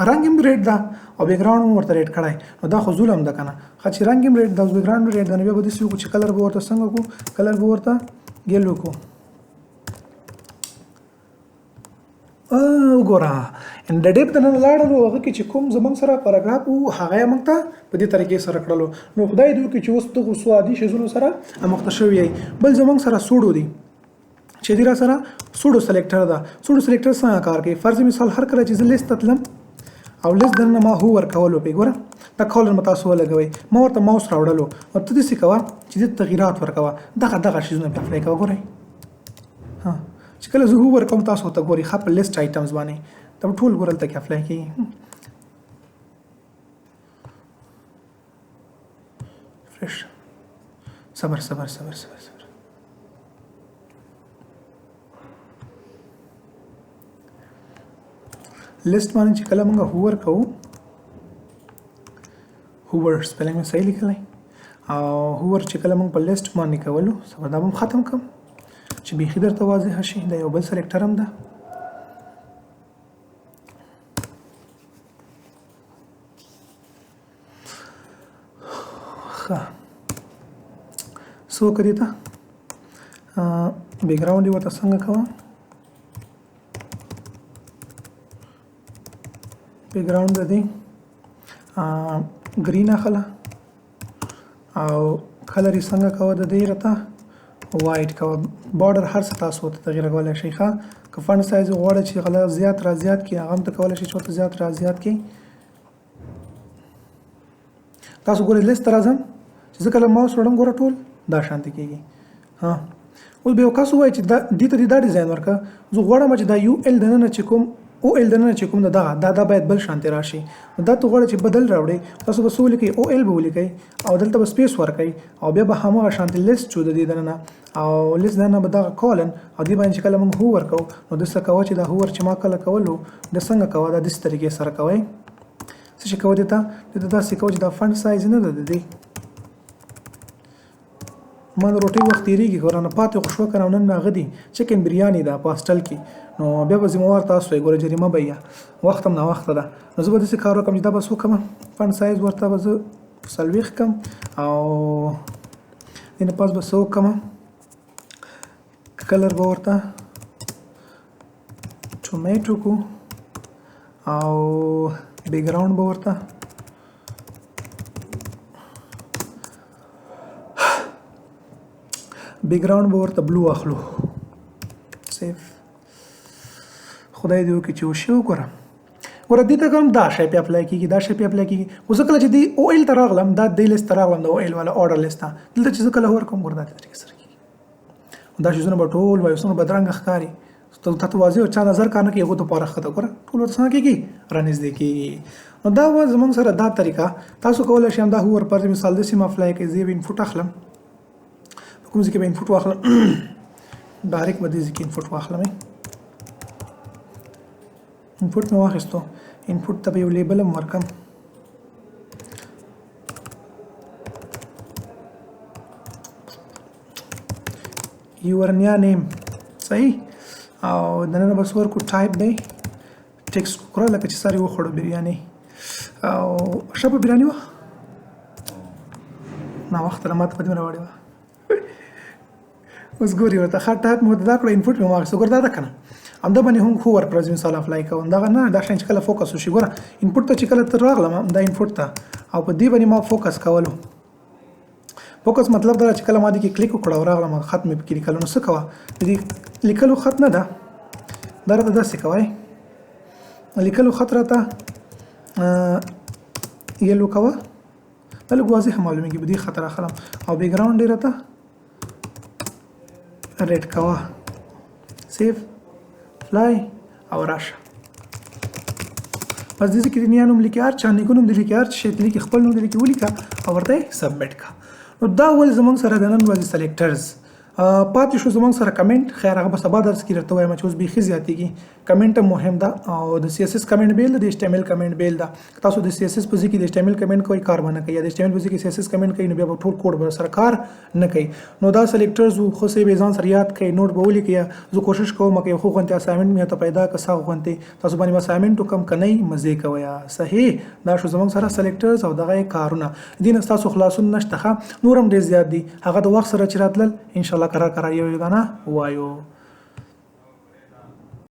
A: رنګ هم ریډ ده او بیکګراوند هم ورته ریډ کړی، نو دا خو ظلم ده کنه. ښه چې رنګ هم ریډ ده او بیکګراوند ریډ ده، نو بیا به داسې وکړو چې کلر به ورته څنګه کړو؟ کلر به ورته یلو کړو. وګوره د ډیپ د نن لاړلو، هغه کې چې کوم زمونږ سره پاراګراف وو هغه یې موږ ته په دې طریقې سره کړلو. نو خدای دې وکړي چې اوس دغو څو عادي شیزونو سره اموخته شوی یئ. بل زمونږ سره سوډو دی چې دی را سره سوډو سلیکټر ده. سوډو سلیکټر څنګه کار کوي؟ فرض مثال هر کله چې زه لیست ته تلم او لیست دننه ما هو ورکولو پې، ګوره دا کالر مې تاسو ولګوئ، ما ورته ماوس راوړلو، نو ته داسې کوه چې دې تغیرات ورکوه، دغه دغه شیزونه پې اپلای کوه. ګورئ ها چې کله زه هو ورکوم تاسو ورته ګورئ، ښه په لیست آیټمز باندې دا ټول ګوره دلته کې اپلای کېږي. فریش، صبر صبر صبر صبر صبر. لیست باندې چې کله موږ هوور کوو، هوور سپیلنګ مې صحیح لیکلی، او هوور چې کله موږ په لیست باندې کولو، صبر دا به هم ختم کړم چې بیخي درته واضح شي. دا یو بل سلیکټر هم ده. ښه څه وکړه دې ته بیکګراوند یې ورته څنګه کوه؟ بیکګراوند د دې ګرین اخله او کلر یې څنګه کوه؟ د دې راته وایټ کوه. بارډر هر څه تاسو ورته تغیر کولی شئ. ښه که فنډ سایز غواړئ چې هغه زیات را زیات کړي، هغه هم ته کولی شئ چې ورته زیات را زیات کړي. تاسو ګورئ لیست ته راځم چې زه کله ماوس وړم، ګوره ټول دا شانتې کېږي. ها اوس به یو کس ووایي چې دا دې ته دې دا ډیزاین ورکړه، زه غواړم چې دا یو ال دننه چې کوم او ال دننه چې کوم دغه دا دا باید بل شانتې راشي. نو دا ته غواړې چې بدل راوړې، تاسو به څه ولیکئ؟ او ال به ولیکئ او دلته به سپیس ورکئ او بیا به هماغه شانتې لیست شو د دې دننه، او لیست دننه به دغه کالن او دې باندې چې کله موږ هو ورکوو، نو د څه کوه چې دا هوور چې ما کله کولو د څنګه کوه؟ دا داسې طریقې سره کوئ. څه شي کوه دې ته؟ دې ته داسې کوه چې دا فنډ سایز نه ده د دې. ما د روټۍ وخت تېرېږي که رانه پاتې خو شوه که نه، نن هغه دي چکن بریاني ده په هاسټل کې، نو بیا به ذمهوار تاسو یئ. ګوره جریمه به یې، وخت هم ناوخته ده. نو زه به داسې کار وکړم چې دا به څه وکړم، فنډ سایز ورته به زه 40 کړم او دې نه پس به څه وکړم، کلر به ورته ټومیټو کو او بیکګراوند به ورته بلو اخلو. سیف، خدای دې وکړي چې وشي. وګوره ګوره دې ته کوم دا شی پې اپلای کېږي، دا شی پې اپلای کېږي. خو زه کله چې دې او ال ته راغلم، دا دې لیست ته راغلم، د او ال والا آرډر لیست ته، دلته چې زه کله ورکوم ګوره دا طریقې سره کېږي. دا شیزونه به ټول وایو، څومره بدرنګه ښکاري، ته ته واضح چا نظر کار نه کوي، هغو دپاره ښه ده. ګوره ټول ورته څنګه کېږي، رانږدې کېږي. نو دا وه زموږ سره دا طریقه. تاسو کولی شئ همدا هوور فرض مثال داسې ما اپلای کړئ. زه یې به انفوټ اخلم، په کوم ځای کې به انفوټ واخلم؟ ډایرکټ به دې ځای کې انفوټ واخلم. انفوټ مې واخیستو، انفوټ ته به یو لیبل هم ورکړم. یور نیا نیم، صحیح. او دننه به څه ورکړو؟ ټایپ دی ټیکسټ کړه، لکه چې سر یې وخوړو بریاني. او ښه په بریاني وه، ناوخته ده، ما ته په دې راوړې وه. اوس ګوري ورته ښه ټایپ مې ورته دا کړو، انفوټ مې واخیستو. ګوره دا ده که نه، همدا باندې هم هو ورکړه مثال اپلای کوم. دغه نه دا شی چې کله فوکس وشي، ګوره انپوټ ته چې کله ته راغلم دا انپوټ ته، او په دې باندې ما فوکس کولو. فوکس مطلب دا چې کله ما دې کې کلیک وکړ او راغلم خط مې پکې لیکلو، نو څه کوه؟ د دې لیکلو خط نه ده، دا راته داسې کوئ، لیکلو خط راته یلو کوه، دا لږ واضح معلومیږي. په دې خط راخلم او بیکګراوند یې راته ریډ کوه. سیف، فلای او راشه. بس دې ځای کې د نیا نوم لیکي، هر چا نیکه نوم دې لیکي، هر شی دې لیکي، خپل نوم دې لیکي، ولیکه او ورته یې سبمیټ کړه. نو دا ول زموږ سره د نن ورځې سلیکټرز. پاتې شو زمونږ سره کمنټ، خیر هغه به سبا درس کې درته وایم چې اوس بیخي زیاتېږي. کمنټ هم مهم ده او د سی اس اس کمنټ بیل ده، د ایچ ټي ایم ایل کمنټ بیل ده. که تاسو د سی اس اس په ځای کې د ایچ ټي ایم ایل کمنټ کوئ کار به نه کوي، یا د ایچ ټي ایم ایل په ځای کې سی اس اس کمنټ کوئ نو بیا به ټول کوډ به سره کار نه کوي. نو دا سلیکټرز وو، خو څه به ځان سره یاد کړئ، نوټ به ولیکئ. زه کوشش کوم که یو ښه غونتې اساینمنټ مې ته پیدا که سخت غونتې تاسو باندې اساینمنټ وکړم، که نه مزې کوئ. صحیح، دا شو زمونږ سره سلیکټرز او دغه کارونه. دې نه ستاسو خلاصون نشته، ښه نور هم ډېر زیات دي، هغه د وخت سره چې راتلل ان شاء الله کرار کرار یو یو دانه وایو.